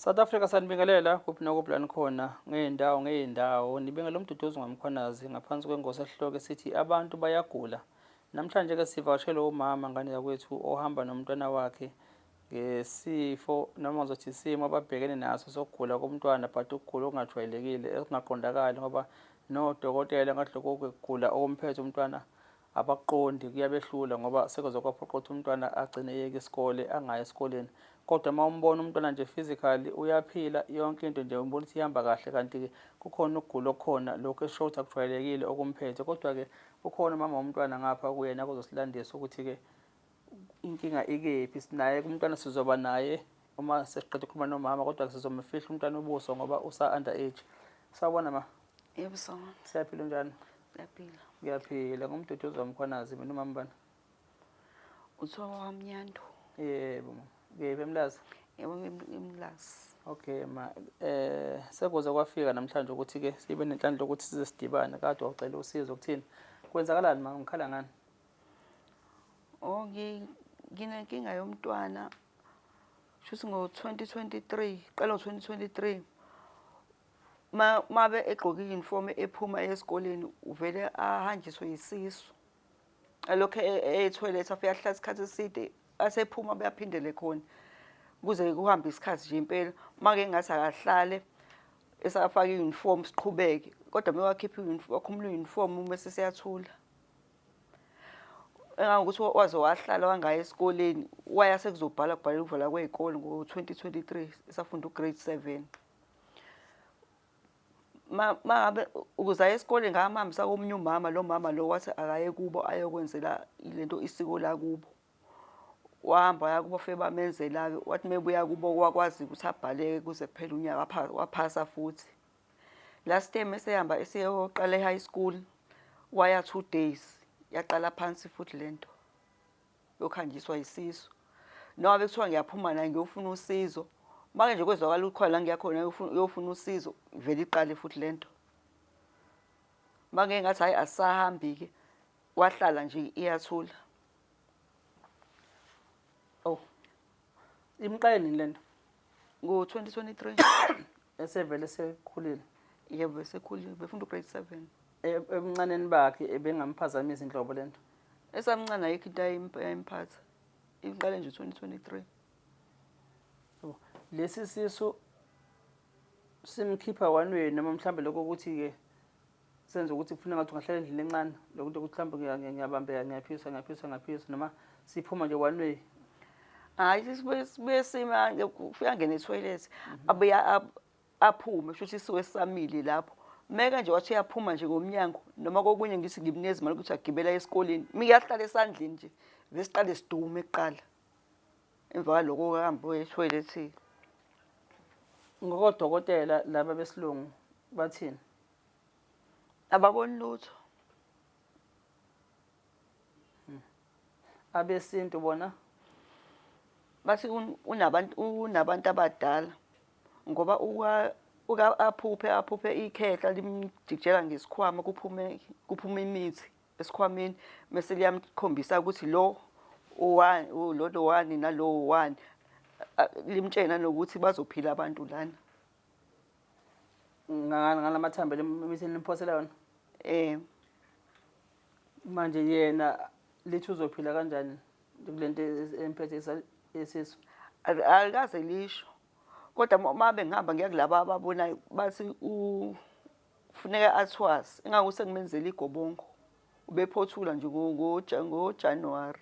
South Africa, sanibingelela kuphi nakuphi la nikhona ngey'ndawo ngey'ndawo. Nibingelela uMduduzi ngaMkhwanazi ngaphansi kwengosi esihloko esithi abantu bayagula. Namhlanje-ke sivakashelwe umama, ngane yakwethu, ohamba nomntwana wakhe ngesifo noma ngizothi isimo ababhekene naso sokugula komntwana, but ukugula okungajwayelekile, okungaqondakali, ngoba nodokotela ngathi lokho kugula okumphethe umntwana abakuqondi, kuyabehlula, ngoba sekuze kwaphoqa ukuthi umntwana agcine eyeka isikole, angayi esikoleni. Kodwa uma umbona umntwana nje physically uyaphila, yonke into nje umbona ukuthi ihamba kahle, kanti-ke kukhona ukugula okukhona lokhu esisho ukuthi akujwayelekile okumphethe. Kodwa-ke ukhona umama womntwana ngapha kuyena kuzosilandisa ukuthi-ke inkinga ikephi. Sinaye umntwana, sizoba naye uma sesiqeda ukukhuluma nomama, kodwa sizomfihla umntwana ubuso ngoba usa-under age. Sawubona, ma. Yebo, sawubona. Siyaphila, unjani? Siyaphila. Ngiyaphila. NguMduduzi waMkhwanazi mina. Umama bani? Uthiwa waMnyando. Yebo, ma. Kephi, eMlazi? Yebo, eMlazi. Okay, ma, sekuze kwafika namhlanje ukuthi ke sibe nenhlanhla ukuthi size sidibane. Kade wacela usizo kuthini? Kwenzakalani, ma? Ngikhala ngani? Oh, nginenkinga yomntwana. Shuthi ngo-2023, qala ngo-2023. Ma mabe egqoke i-uniform ephuma esikoleni, uvele ahanjiswe yisisu. Alokho e-toilet, afike ahlala isikhathi eside, asephuma beyaphindele khona. Kuze kuhambe isikhathi nje impela. Make ngathi akahlale esafaka i-uniform siqhubeke. Kodwa mewakhipha i-uniform, wakhumula i-uniform bese siyathula. Engangokuthi waze wahlala wangaya esikoleni, waya sekuzobhala kubhalela ukuvala kwey'kole ngo-2023, esafunda u-grade 7. Ma ngabe ukuze aye esikoleni ngamhambisa komunye umama, lo mama lo wathi akaye kubo ayokwenzela lento isiko lakubo. Wahamba waya kubo, fike bamenzela-ke, wathi mebuya kubo wakwazi ukuthi abhaleke kuze kuphele unyaka, waphasa futhi. Last term esehamba eseyoqala e-high school, waya 2 days, yaqala phansi futhi lento yokuhanjiswa yisisu. Noma bekuthiwa ngiyaphuma naye ngiyofuna usizo, make nje kwezwakala ukuthi khona la ngiyakhona uyofuna usizo, vele iqale futhi lento. Make ngathi hhayi, asisahambi-ke, wahlala nje iyathula. Oh, imqale nini lento? Ngo-2023. Esevele sekhulile? Yebo, esekhulile, befunda u-grade 7. Ebuncaneni bakhe ebengamphazamisi inhlobo lento? Esamncane ayikho into ayimphatha, iqale nje 2023. Oh, lesi sisu simkhipha one way noma mhlambe lokho ukuthi-ke senze ukuthi kufuna ngathi ungahlala endlini encane, lokho ukuthi mhlawumbe ngiyabambeka, ngiyaphisa, ngiyaphisa, ngiyaphisa, noma siphuma nje one way? Hhayi, sibuye sima, kufika ngene ethoyilethi, abuye aphume, kusho ukuthi isuke samile lapho. Meke nje wathi uyaphuma nje ngomnyango noma kokunye, ngithi ngimnikeza imali ukuthi agibela esikoleni, mike ahlala esandleni nje, vele siqale sidume kuqala, emva kwaloko kuhambe uye ethoyilethi. Ngokodokotela laba besilungu bathini? Ababoni lutho. Abesintu bona? Bathi unabantu abadala, ngoba uka aphuphe ikhehla limjikijela ngesikhwama, kuphume imithi esikhwameni, mese liyamkhombisa ukuthi lo owani, lo lowani, nalo owani, limtshela nanokuthi bazophila abantu lana. Ngalamathambo imithi nimphosela yona? Eh. Manje yena lithi uzophila kanjani kulento emphethe esisu? Alikaze lisho, kodwa uma bengihamba ngiya kulaba ababonayo, bathi kufuneka athwase, ingaku sekumenzela igobongo. Ubephothula nje ngoJanuwari,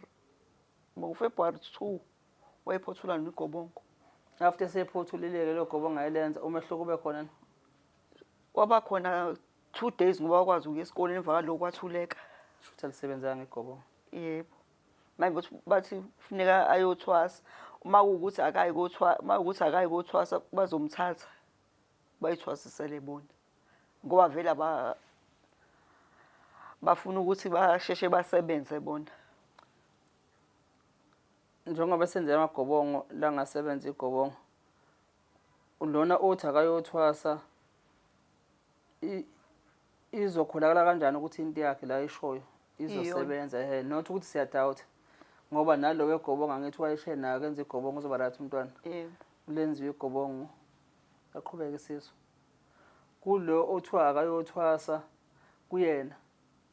ngo-February 2 wayephothula negobongo. After sephothulile-ke lo gobongo ayelenza, umehluko ube khona? Kwaba khona 2 days, ngoba wakwazi ukuya esikoleni, emva kwaloko kwathuleka. Shuthi alisebenzanga igobongo. Yebo. Manje bathi kufuneka ayothwasa. Uma kuwukuthi akayi kothwasa, bazomthatha bayithwasisele bona, ngoba vele aba bafuna ukuthi basheshe basebenze bona. Njengoba senze amagobongo langasebenza igobongo, lona othi akayothwasa, izokholakala kanjani ukuthi into yakhe la ayishoyo izosebenza? Ehe, not ukuthi siya-doubt, ngoba nalo wegobongo angithi wayeshe nayo kenza igobongo uzoba right umntwana? Yebo. Lenziwe igobongo. Aqhubeke isisu. Kulo othiwa akayothwasa kuyena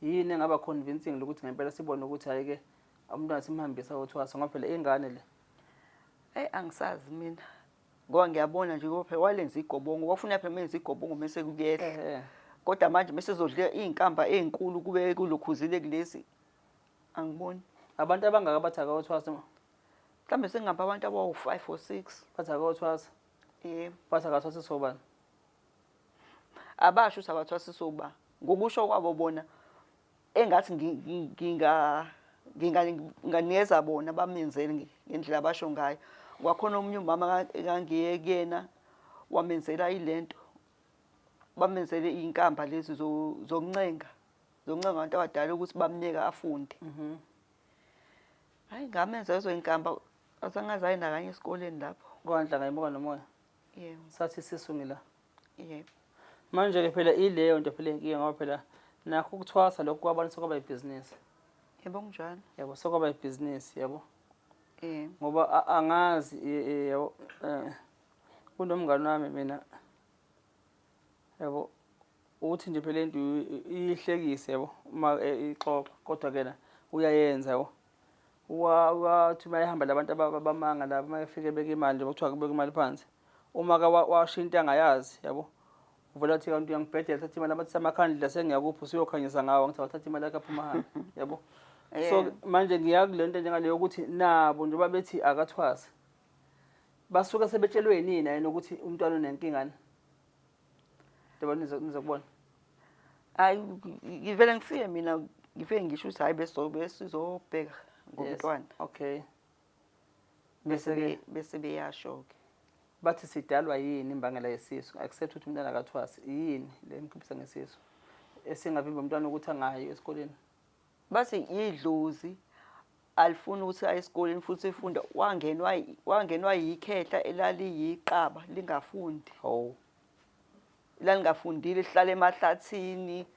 yini engaba convincing lokuthi ngempela sibone ukuthi hayi ke umntwana simhambisa ayothwasa ngoba phela ingane le. Eyi angisazi mina ngoba ngiyabona nje ngoba phela walenza igobongo wafuna phela menza igobongo mese kuyehla kodwa manje mese zodliwa iy'nkamba ey'nkulu kube kulokhuzile kulesi angiboni. Abantu abangaka bathi akayothwasa? Mhlawumbe sengihamba abantu abawu-five or six. Bathi akayothwasa? Yebo. Bathi akathwasiswa ubani? Abasho ukuthi abathwasiswa uba. Ngokusho kwabo bona engathi nginganikeza bona bamenzele ngendlela abasho ngayo. Kwakhona omunye umama engangiye kuyena wamenzela ilento bamenzele iy'nkamba lezi zokuncenga zokuncenga abantu abadala ukuthi bamnike afunde. Hhayi ngamenza lezo y'nkamba azange aze aye nakanye esikoleni lapho. Kwandla ngayimuka nomoya. Yebo. Sathi isisu ngila. Yebo. Manje-ke phela ileyo nto phela inkinga ngoba phela nakho ukuthwasa lokhu kwabantu sekwaba ibhizinisi. Yebo kunjalo. Yabo sekwaba ibhizinisi yabo. Yebo. Ngoba angazi yabo kunomngani wami mina yabo uthi nje phela into iyihlekise yabo uma ixoxa kodwa kena uyayenza yabo. Wathi uma ehamba labantu abamanga laba uma efike ebeka imali nje kuthiwa kubeka imali phansi. Uma ke washo into angayazi yabo uvela athi kanti uyangibhedela thatha imali abathi amakhandlela sengiyakupha usuyokhanyisa ngawo ngithi awathatha imali yakhe aphuma ahambe yabo. So manje ngiya kule nto njengaleyo ukuthi nabo njengoba bethi akathwase basuke sebetshelwe yinina yena ukuthi umntwana unenkingana. Njengoba nizokubona. Hayi ngivele ngifike mina ngifike ngisho ukuthi hayi besizobheka ngomntwana. Okay. Bese bese beyasho-ke. Bathi sidalwa yini imbangela yesisu accept ukuthi umntwana akathwasi yini le mkhiphisa ngesisu esingavimba umntwana ukuthi angayi esikoleni? Bathi idlozi alifuni ukuthi aye esikoleni futhi efunda wangenwa wangenwa yikhehla elaliyiqaba lingafundi. Hawu. Lalingafundile lihlala emahlathini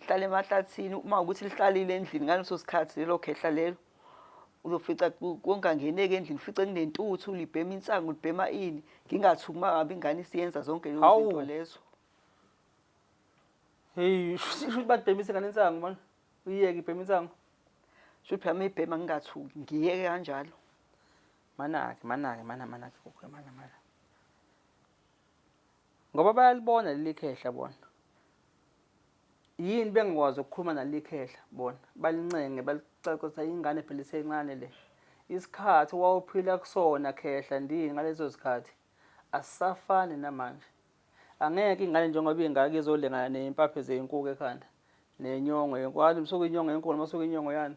lihlala emahlathini uma ukuthi lihlalile endlini ngaleso sikhathi lelo khehla lelo uzofica kungangeneki endlini ufice kunentuthu libhema insangu libhema ini ngingathuki uma ngabe ingane isiyenza zonke lezo zinto lezo. Hey, sho ukuthi babhemisa ingane insangu manje. Uyiyeke ibhema insangu. Sho ukuthi phela ibhema ngingathuki ngiyeke kanjalo. Manake, manake, mana manake gogo mana mana. Ngoba bayalibona leli khehla bona. Yini bengakwazi ukukhuluma naleli khehla bona balincenge balicacisa ingane phela isencane le. Isikhathi wawuphila kusona khehla ndini ngaleso sikhathi asisafani namanje. Angeke ingane njengoba ingaka izolingana ney'mpaphe zey'nkukhu ekhanda nenyongo yenkukhu. Msuke inyongo yenkukhu noma suke inyongo yani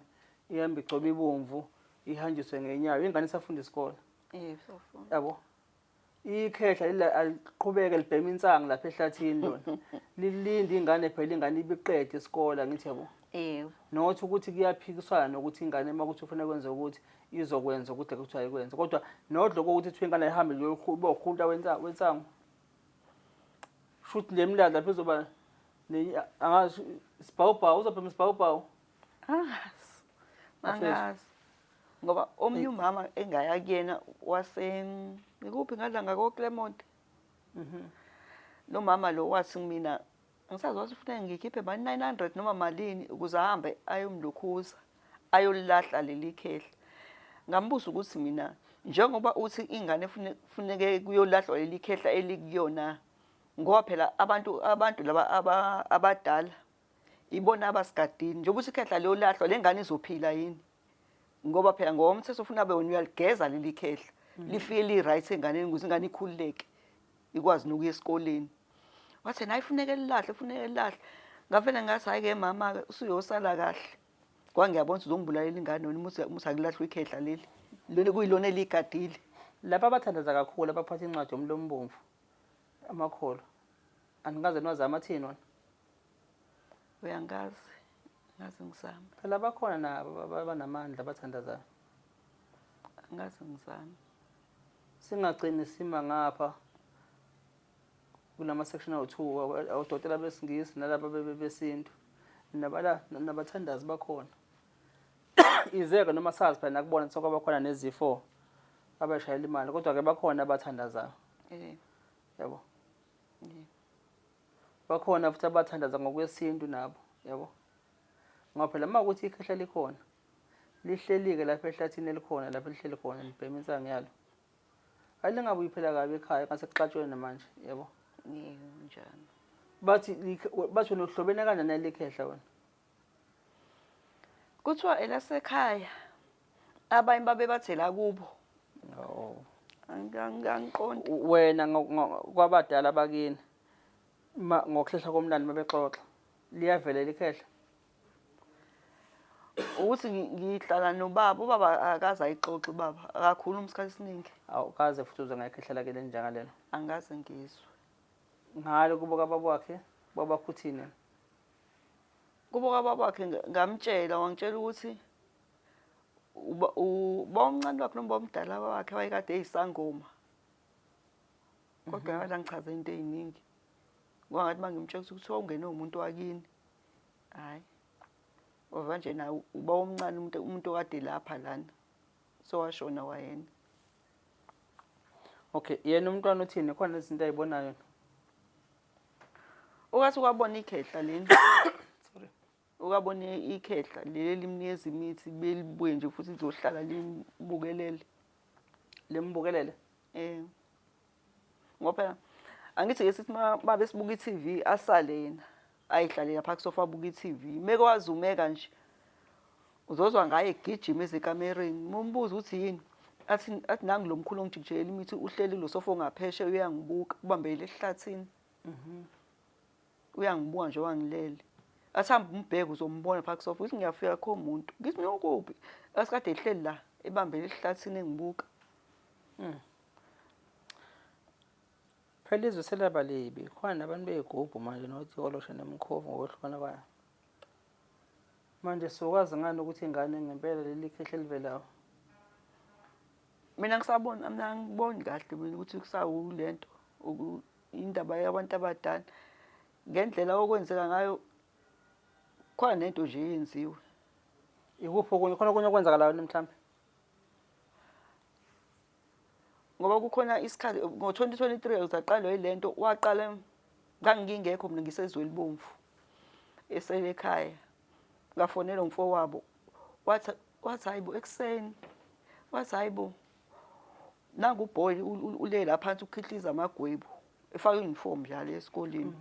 ihambe igcobe ibomvu ihanjiswe ngenyawo ingane isafunda isikole. Yebo, isafunda. Yabo. Ikhehla leli aliqhubeke libhema insangu lapha ehlathini lona. Lilinde ingane phela ingane ibiqede isikole angithi yabo. Yebo. Not ukuthi kuyaphikiswana nokuthi ingane uma kuthi ufuna kwenza ukuthi izokwenza ukuthi kuthiwa ayikwenze kodwa not lokho ukuthi kuthiwa ingane ayihambe iyokhulta wensangu. Shuthi le mlazi lapha izoba angazi isibhawubhawu uzobhema isibhawubhawu. Angazi. Angazi. Ngoba omunye umama engaya kuyena wase ngikuphi ngadla ngako Clermont. Lo mama lo wathi mina angisazi wathi ufuna ngikhiphe mali 900 noma malini ukuze ahambe ayomlukhuza ayolilahla leli khehla. Ngambuza ukuthi mina njengoba uthi ingane funeke kuyolahlwa leli khehla elikuyona ngoba phela abantu abantu laba abadala ibona abasigadini njengoba uthi ikhehla liyolahlwa le ngane izophila yini ngoba phela ngokomthetho ufuna abe wena uyaligeza leli khehla lifike li-right enganeni ukuze ingane ikhululeke ikwazi nokuya esikoleni. Wathi naye funeke lilahle funeke lilahle. Ngavele ngathi hhayi-ke mama-ke usuyosala kahle. Ngoba ngiyabona ukuthi uzongibulalela ingane wena uma uthi akulahlwe ikhehla leli. Leli kuyilona eliyigadile. Laba abathandaza kakhulu abaphatha incwadi yomlomo obomvu amakholwa anikaze niwazame athini wona? Uyangazi ngaze ngizame. Phela bakhona nabo abanamandla abathandazayo. Angaze ngizame. Singagcini sima ngapha kulama section awu-2 awodokotela besingisi nalaba besintu nabala nabathandazi bakhona. Izeke noma sazi phela nakubona sokwaba khona nezifo abashayela imali kodwa ke bakhona abathandazayo. Eh. Yabo. Bakhona futhi abathandaza ngokwesintu nabo, yabo. Ngoba phela uma ukuthi ikhehla likhona, lihleli-ke lapha ehlathini elikhona lapho elihleli khona libhema insangu yalo. Hayi lingabuyi phela kabi ekhaya ngase kuxatshwene namanje, yabo. Yebo njalo. Bathi bathi wena uhlobene kanjani naleli khehla wena? Kuthiwa elasekhaya abanye babe bathe la kubo. Oh. Angiqondi. Wena kwabadala bakini ngokuhlehla komlando mabexoxa liyavela likhehla. Ukuthi ngihlala nobaba, ubaba akaze ayixoxe ubaba, akakhulumi isikhathi esiningi. Awukaze futhi uze ngayikhehla lakhe lenjengalelo. Angikaze ngizwe. Ngalo kubo kababa wakhe, baba uthini? Kubo kababa wakhe ngamtshela, wangitshela ukuthi uba omncane wakhe noma omdala wakhe wayekade eyisangoma. Kodwa yala ngichaza into ey'ningi. Ngoba ngathi uma ngimtshela ukuthi kuthiwa ungenwe umuntu wakini. Hhayi. Wava nje naye uba omncane umuntu okade lapha lana. Sowashona wayena. Okay, yena umntwana uthini? Khona izinto ayibonayo. Ukathi kwabona ikhehla leli. Sorry. Ukabona ikhehla leli limnikeza imithi belibuye nje futhi lizohlala limbukelele. Limbukelele? Eh. Ngoba phela angithi ke sithi uma besibuka i-TV asale yena ayihlale lapha kusofa abuka i-TV. Meke wazumeka nje uzozwa ngaye egijima ezikamereni. Uma umbuza ukuthi yini athi nangu lo mkhulu ongijikijela imithi uhleli lo sofa ongaphesheya uyangibuka ubambelele ehlathini. Uyangibuka nje wangilele. Athi hamba umbheke uzombona phaa kusofa. Ngithi ngiyafika akukho muntu. Ngithi mina ukuphi? Athi kade ehleli la ebambele ehlathini engibuka. Phela izwe selaba libi. Khona nabantu beyigubhu manje notikoloshe nemikhovu ngokwehlukana kwayo. Manje sokwazi ngani ukuthi ingane ngempela leli khehla elivelayo? Mina ngisabona, mina angiboni kahle mina ukuthi kusawulento indaba yabantu abadala. Ngendlela okwenzeka ngayo khona nento nje eyenziwe. Ikuphi okunye? Khona okunye okwenzakalayo mhlawumbe? Ngoba kukhona isikhathi ngo-2023 uzaqalwa yilento waqala ngangingekho mina ngisezwe elibomvu esele ekhaya ngafonela umfowabo wathi hayibo ekuseni wathi hayibo nangu uboy ulele lapha phansi ukhihliza amagwebu efaka uniform njalo esikoleni.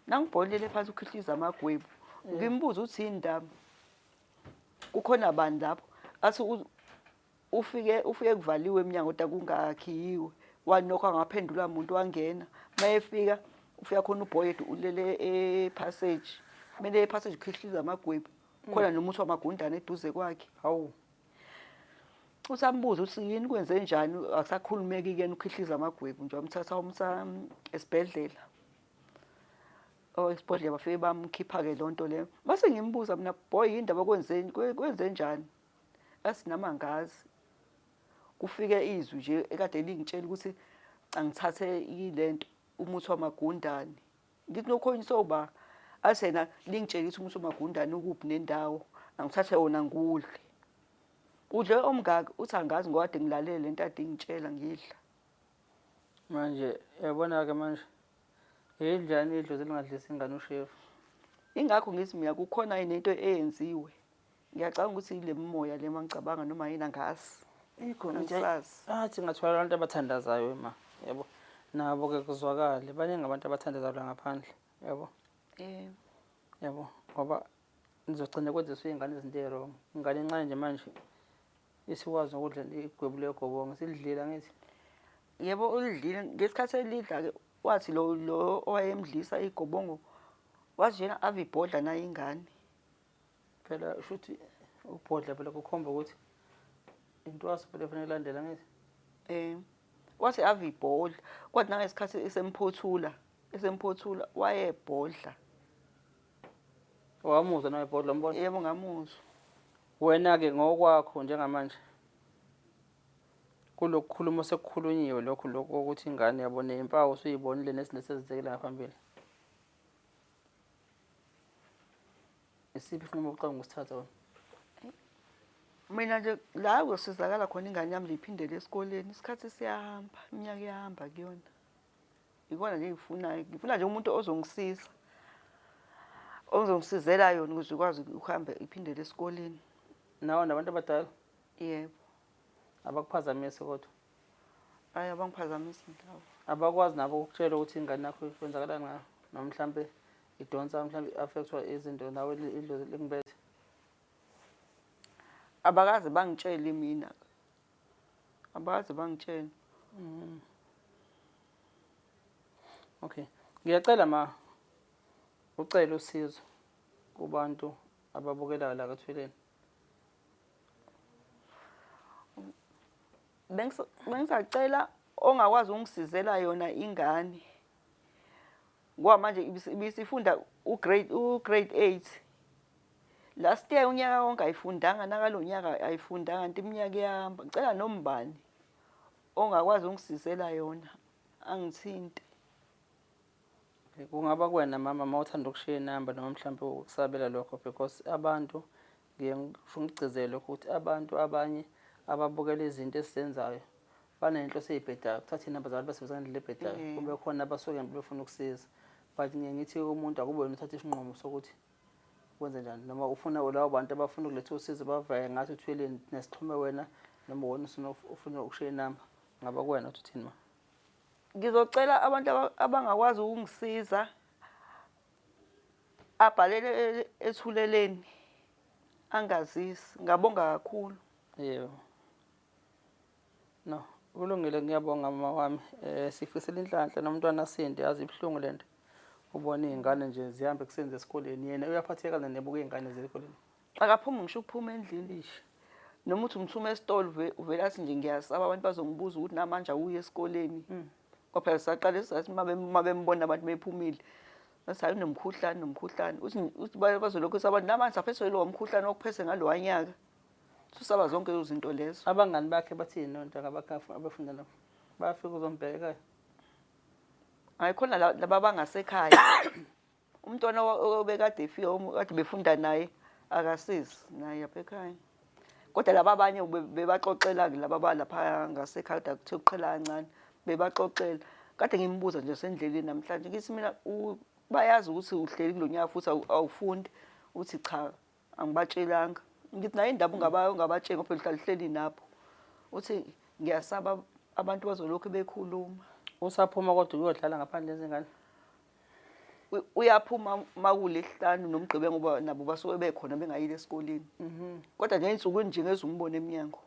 Nangu uboy ulele phansi ukhihliza amagwebu ngimbuza uthi yini ndaba kukhona bani lapho athi ufike kuvaliwe emnyango kodwa kungakhiyiwe wanokho angaphendula muntu wangena mayefika ufika khona uboy ulele epassage kumele epassage ukhihliza amagwebu khona nomuthi wamagundane eduze kwakhe. Hawu. Usambuza ukuthi yini kwenze njani akusakhulumeki kuyena ukhihliza amagwebu nje wamthatha wamsa esibhedlela. Oh esibhedlela bafike bamkhipha-ke loo nto leyo. Mase ngimbuza mina boy yini ndaba kwenzeni kwenze njani? Athi nami angazi. Kufike izwi nje ekade lingitshela ukuthi angithathe ilento umuthi wamagundane. Ngithi nokhonyiso uba athi yena lingitshela ukuthi umuthi wamagundane ukuphi nendawo angithathe wona ngudle. Udle omngaka uthi angazi ngoba kade ngilalele lento ade ingitshela ngidla. Manje yabona-ke manje yinjani idlozi elingadlisa ingane ushevu? Ingakho ngithi mina kukhona yini into eyenziwe. Ngiyacabanga ukuthi ile mimoya le mangicabanga noma yini angazi. Ikhona nje. Angisazi. Athi ngathola abantu abathandazayo ma, yabo. Nabo ke kuzwakale baningi abantu abathandazayo la ngaphandle, yabo. Yabo ngoba nizogcina kwenziswa iy'ngane izinto ey'wrong. Ingane encane nje manje isikwazi nokudla igwebu legobongo silidlile angithi. Yebo ulidlile ngesikhathi elidla ke wathi lo owayemdlisa igobongo wathi njena ave ibhodla nayo ingane. Phela shuthi ukubhodla phela kukhomba ukuthi intwaso phela efanele ilandela angithi. Wathi ave ibhodla kwathi nangesikhathi esemphothula wayebhodla. Wamuzwa nawe ebhodla umbona? Yebo ngamuzwa. Wena-ke ngokwakho njengamanje kulokukhuluma osekukhulunyiwe lokhu lokhu ukuthi ingane yabo neyimpawu usuyibonile nezinto esezenzekile ngaphambili. Isiphi isinqumo ocabanga ukusithatha wena? Mina nje la kuzosizakala khona ingane yami liphindele esikoleni. Isikhathi siyahamba, iminyaka iyahamba kuyona. Ikona nje engikufunayo. Ngifuna nje umuntu ozongisiza. Ozongisizela yona ukuze ikwazi ukuhamba iphindele esikoleni. Nawe nabantu abadala? Yebo. Abakuphazamisi kodwa? Hayi abangiphazamisi ndawo. Abakwazi nabo ukukutshela ukuthi ingane yakho kwenzakalani ngayo noma mhlampe idonsa mhlampe i-affectwa izinto nawe idlozi likubethe. Abakaze bangitshele mina. Abakaze bangitshele. Okay. Ngiyacela ma ucele usizo kubantu ababukelayo la kaThweleni. Bengisacela ongakwazi ukungisizela yona ingane. Ngoba manje ibisifunda ugrade ugrade 8. Last year unyaka wonke ayifundanga nakalo nyaka ayifundanga nti iminyaka iyahamba. Ngicela nombani ongakwazi ukungisizela yona angithinte. Kungaba kuwena mama uma uthanda ukushiya inamba noma mhlawumbe ukusabela lokho because abantu ngiye ngisho ngigcizele lokho ukuthi abantu abanye ababukela izinto esizenzayo banenhloso eyibhedayo kuthatha iy'namba zabantu basebenzisa ngendlela ebhedayo kube khona abasuke befuna ukusiza but ngiye ngithi umuntu akube wena uthatha isinqumo sokuthi wenze njani noma ufuna labo bantu abafuna ukuletha usizo bavaye ngathi uthwele nesixhume wena noma wena ufuna ukushiya inamba ngaba kuwena uthi uthini ma. Ngizocela abantu abangakwazi ukungisiza abhalele ethuleleni angazisi ngabonga kakhulu. Yebo. No, kulungile ngiyabonga mama wami. Eh sifisela inhlanhla nomntwana asinde yazi ibuhlungu lento. Ubona izingane nje zihamba ekuseni esikoleni yena uyaphatheka nebuka izingane zesikoleni. Akaphumi ngisho ukuphuma endlini. Noma uthi umthuma esitolo uvele athi nje ngiyasaba abantu bazongibuza ukuthi namanje awuyi esikoleni. Ngoba phela saqale sathi uma bembona abantu bephumile bathi hayi unomkhuhlane nomkhuhlane. Uthi uthi bazolokhu sabantu namanje saphethwe yilowo mkhuhlane okuphethe ngalowa nyaka. Susaba zonke lezo zinto lezo. Abangani bakhe bathini nontanga bakhe abafunda nabo? Bayafika uzombheka ekhaya? Hayi khona laba bangasekhaya. Umntwana obekade efika kade befunda naye akasizi naye lapha ekhaya. Kodwa laba abanye bebaxoxela-ke laba balapha ngasekhaya kodwa kuthe ukuqhela kancane bebaxoxela. Kade ngimbuza nje sendleleni namhlanje ngithi mina bayazi ukuthi uhleli kulo nyaka futhi awufundi uthi cha angibatshelanga. Ngithi nayo indaba ungabatsheli ngoba phela uhlala uhleli nabo. Uthi ngiyasaba abantu bazolokhu bekhuluma. Usaphuma kodwa uyodlala ngaphandle nezingane? Uyaphuma makulesihlanu nomgqibelo ngoba nabo basuke bekhona bengayile esikoleni. Kodwa nje ey'nsukwini nje ngeze umbone emnyango.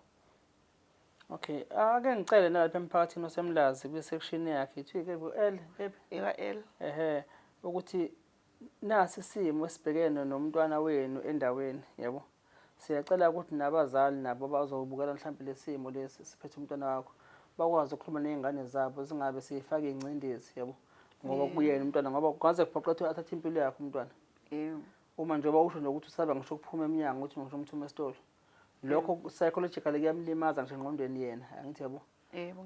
Okay, ake ngicele nalapha emphakathini oseMlazi kwi-section yakhe ithiwa ikephi u-L kephi? Eka-L. Ehhe, ukuthi nasi isimo esibhekene nomntwana wenu endaweni, yabo. Siyacela ukuthi nabazali nabo abazobukela mhlawumbe lesimo lesi siphethe umntwana wakho bakwazi ukukhuluma ney'ngane zabo zingabe siyifaka ingcindezi yabo ngoba kuyena umntwana ngoba kungaze kuphoqe ukuthi athathe impilo yakhe umntwana. Uma njengoba usho nje ukuthi usaba ngisho ukuphuma emnyango ukuthi ngisho umthume esitolo. Lokho psychologically kuyamlimaza ngisho engqondweni yena angithi yabo.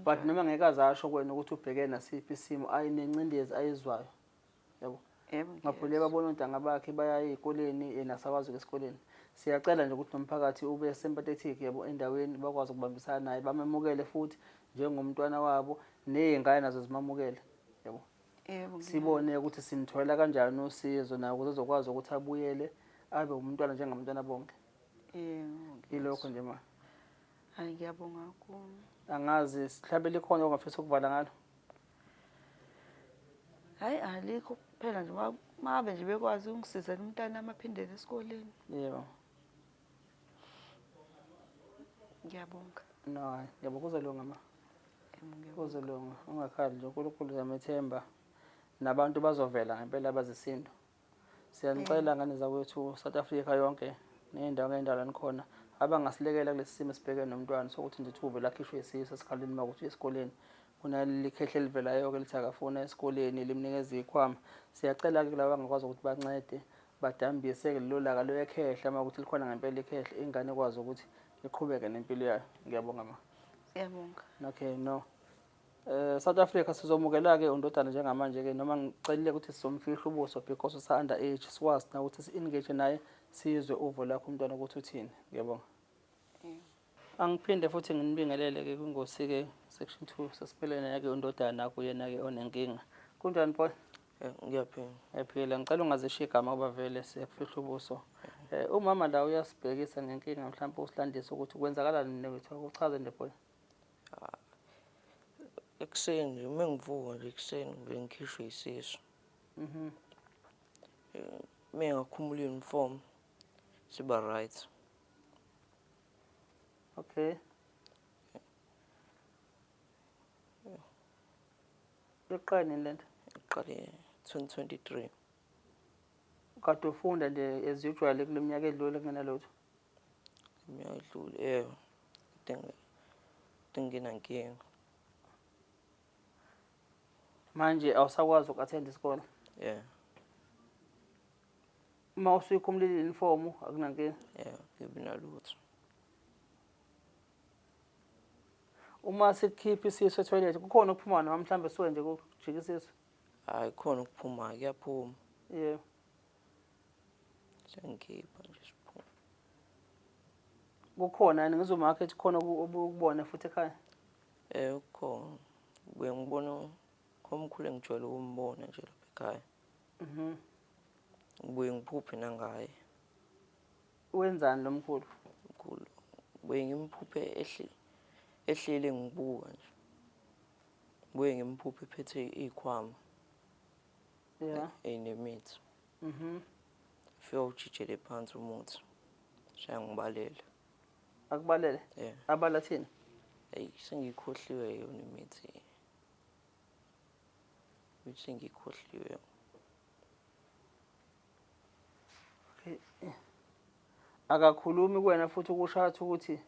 But noma ngeke aze asho kuwena ukuthi ubhekene nasiphi isimo ayinencindezi ayizwayo. Yabo. Yebo, Ngaphule babona ontanga bakhe baya ey'koleni yena asakwazi ukuya esikoleni. Siyacela nje ukuthi nomphakathi ube sympathetic yabo endaweni bakwazi ukubambisana naye bamemukele futhi njengomntwana wabo ney'ngane nazo zimamukele yabo. Yebo, Sibone ukuthi simtholela kanjani usizo naye ukuze ezokwazi ukuthi abuyele abe umntwana njengabantwana bonke. Yebo. Ilokho nje ma. Hayi ngiyabonga kakhulu. Angazi mhlawumbe likhona ongafisa ukuvala ngalo. Hayi alikho kuphela nje mabe nje bekwazi ukungisizela umntanami aphindele esikoleni. Yebo. Ngiyabonga. No, hayi, ngiyabonga kuzolunga ma. Kuzolunga, ungakhali nje uNkulunkulu uyamethemba. Nabantu bazovela ngempela abazisinto. Siyanicela ngane zakwethu South Africa yonke ney'ndawo ngey'ndawo la nikhona abangasilekela kulesi simo esibhekene nomntwana sokuthi nje uthi uvele akhishwe isisu esikhaleni uma kuthi esikoleni kunaleli khehle elivelayo-ke lithi akafuna esikoleni limnikeza iy'khwama. Siyacela-ke kulaba abangakwazi ukuthi bancede badambise-ke lelo laka lwekhehla uma kuthi likhona ngempela ikhehle ingane ikwazi ukuthi iqhubeke nempilo yayo. Ngiyabonga ma. Siyabonga. Okay, no. Eh South Africa sizomukela ke undodana njengamanje ke noma ngicelile ukuthi sizomfihla ubuso because usa under age sikwazi na ukuthi si engage naye sizwe uvo lakho umntwana ukuthi uthini. Ngiyabonga. Angiphinde futhi nginibingelele ke kwingosi ke section 2 sesiphelene ke undodana kuyena ke onenkinga. Kunjani boy? Ngiyaphila. Ngiyaphila. Ngicela ungazisho igama ngoba vele siyakufihla ubuso. Umama la uyasibhekisa ngenkinga mhlawumbe usilandise ukuthi kwenzakalani newethu akuchaze nje boy. Ekuseni nje uma ngivuka nje ekuseni ngivele ngikhishwe isisu. Uma ngingakhumula i-uniform siba right. Okay. Iqale nini lento? Iqale 2023. Kade ufunda nje as usual kule minyaka edlule kungenalutho. Iminyaka edlule yebo. Kade ngingenankinga. Manje awusakwazi uku-attend isikole. Yeah. Uma usuyikhumulile i-uniform akunankinga. Yeah, ngibi nalutho. Uma sikukhipha isisu etoilet kukhona ukuphuma noma mhlawumbe suke nje kujika isisu. Hayi khona ukuphuma kuyaphuma. Yebo. Sengikhipha nje siphuma. Kukhona yini ngizwe umakhe ethi khona ukubona futhi ekhaya? Kukhona. Ngibuye ngibone komkhulu engijwayele ukumbona nje lapha ekhaya. Ngibuye ngiphuphe nangaye. Wenzani lo mkhulu? Mkhulu. Ngibuye ngimphuphe ehleli ngibuka nje. Ngibuye ngimphuphe ephethe iy'khwama. Yeah. Ey'nemithi. Fika ujijele phansi umuthi. Seyangibalela. Akubalele? Yeah. Abala thini? Eyi sengiyikhohliwe yona imithi. Imithi sengiyikhohliwe. Okay. Akakhulumi kuwena futhi ukushatha ukuthi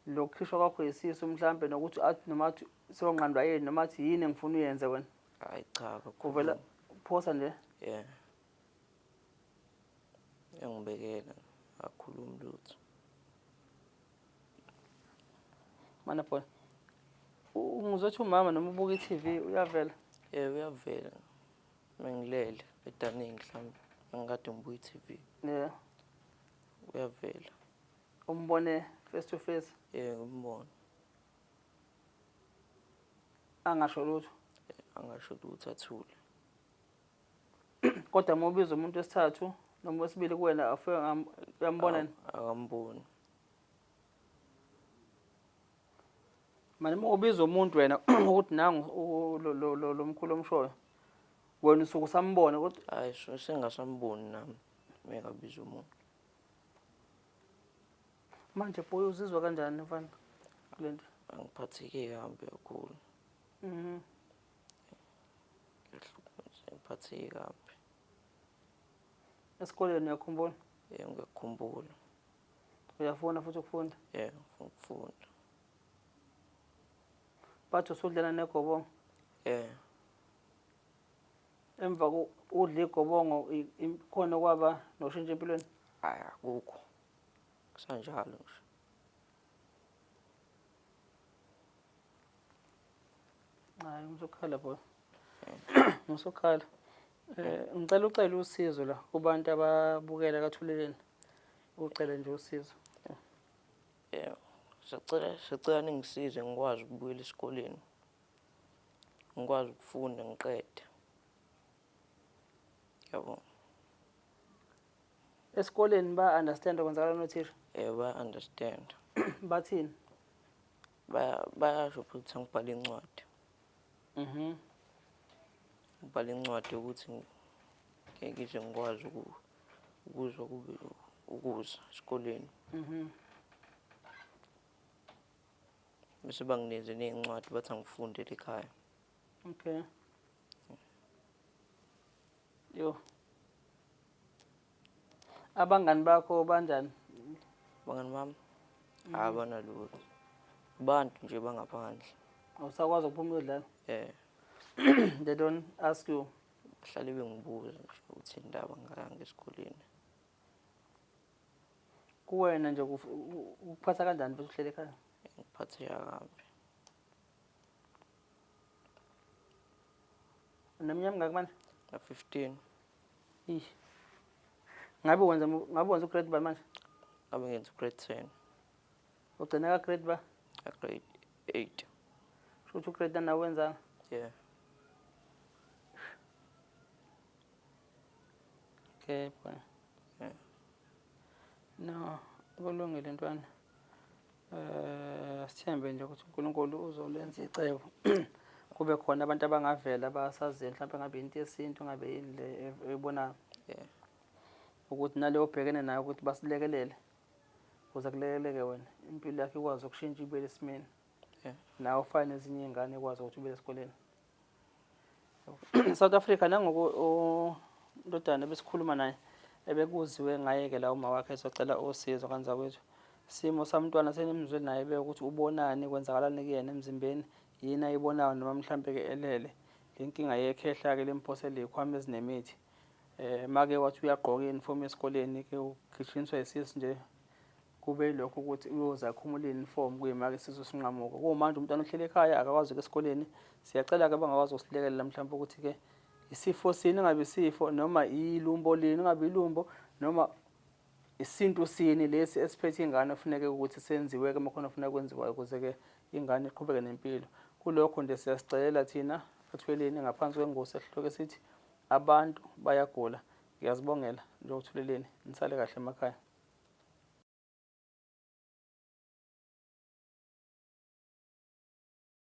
lokukhishwa kwakho yisisu mhlambe nokuthi athi noma athi sewonqandwa yini noma athi yini engifuna uyenze wena. Hayi cha akakhulumi. Kuvela phosa nje. Yeah. Uyangibekela akakhulumi lutho. Mana boy. Ngizothi umama noma ubuka i-TV uyavela. Yebo uyavela. Mengilele edaningi mhlawumbe ngikade ngibuka i-TV. Yeah. Uyavela. Umbone face to face. Yebo ngimbone. Angasho lutho. Angasho lutho athule. Kodwa uma ubiza umuntu wesithathu noma wesibili kuwena afike uyambona yini? Akamboni. Manje uma ubiza umuntu wena ukuthi nangu lo mkhulu omshoyo wena usuke usambona kodwa hayi sengasamboni nami mengabiza umuntu. Manje boy uzizwa kanjani mfana kule nto? Angiphatheke kabi kakhulu. Ngiphatheke kabi. Esikoleni uyakhumbula? Yebo ngiyakhumbula. Uyafuna futhi ukufunda? Yebo ngifuna ukufunda. Bathi usudlala negobongo? Yebo. Emva udla igobongo khona kwaba noshintsho empilweni? Hayi akukho. Kusanjalo nje. Hayi ngisokhala boy. Ngisokhala. Ngicela ucele usizo la kubantu ababukela kaThuleleni. Ucele nje usizo. Yebo. Sicela ningisize ngikwazi ukubuyela esikoleni. Ngikwazi ukufunda ngiqede. Yabo. Esikoleni ba understand okwenzakala nothisha? Yebo ba understand. Bathini? Bayasho futhi ngibhale incwadi. Ngibhale incwadi ukuthi ngeke ngize ngikwazi ukuzwa kube ukuza esikoleni. Bese banginikeze ney'ncwadi bathi angifundele ekhaya. Okay. Yo. Abangani bakho banjani? Abangani bami? Abanalutho. Abantu nje bangaphandle. Awusakwazi ukuphuma uyodlala? Yeah. They don't ask you. Bahlale bengibuza nje ukuthi indaba ngayanga esikoleni. Kuwena nje ukuphatha kanjani futhi uhlele ekhaya? Ngiphatheka kabi. Uneminyaka emingaki manje? Na 15. Eish. Ngabe wenza ugrade ba manje? Ngabe ngenza ugrade 10. Ugcina ka grade ba? Ka grade 8. Kusho ukuthi ugrade 9 awenzanga? Yeah. Okay boy. No, kulungile ntwana. Eh sithembe nje ukuthi uNkulunkulu uzolenza icebo. Kube khona abantu abangavela basaziyo mhlawumbe ngabe into yesintu ngabe yini le eyibonayo. Ukuthi nale obhekene nayo ukuthi basilekelele. Ukuze kulekeleke wena impilo yakho ikwazi ukushintsha ibuyele esimeni. Nawe ufane nezinye iy'ngane ikwazi ukuthi ubuyele esikoleni. South Africa nangoku ndodana besikhuluma naye ebekuziwe ngaye-ke la uma wakhe ezocela usizo kanzakwethu. Simo samntwana senimzwe naye beke ukuthi ubonani kwenzakalani kuyena emzimbeni yini ayibonayo noma mhlampe-ke elele le nkinga yekhehla-ke limphosele iy'khwama ezinemithi um make wathi uyagqoka i-uniform esikoleni-ke ugijinyiswa yisisu nje kube yilokho ukuthi uyoze akhumule i-uniform kuyimake isisu sinqamuka. Kuwumanje umntwana uhleli ekhaya akakwazi ukuya esikoleni. Siyacela-ke abangakwazi ukusilekelela mhlawumbe ukuthi-ke isifo sini ingabe isifo noma ilumbo lini ingabe ilumbo noma isintu sini lesi esiphethe ingane kufuneke ukuthi senziwe-ke uma khona kufuneka kwenziwayo ukuze-ke ingane iqhubeke nempilo. Kulokho nje siyasicelela thina athweleni ngaphansi kwengosi esihloko esithi abantu bayagula. Ngiyazibongela njengothuleleni nisale kahle emakhaya.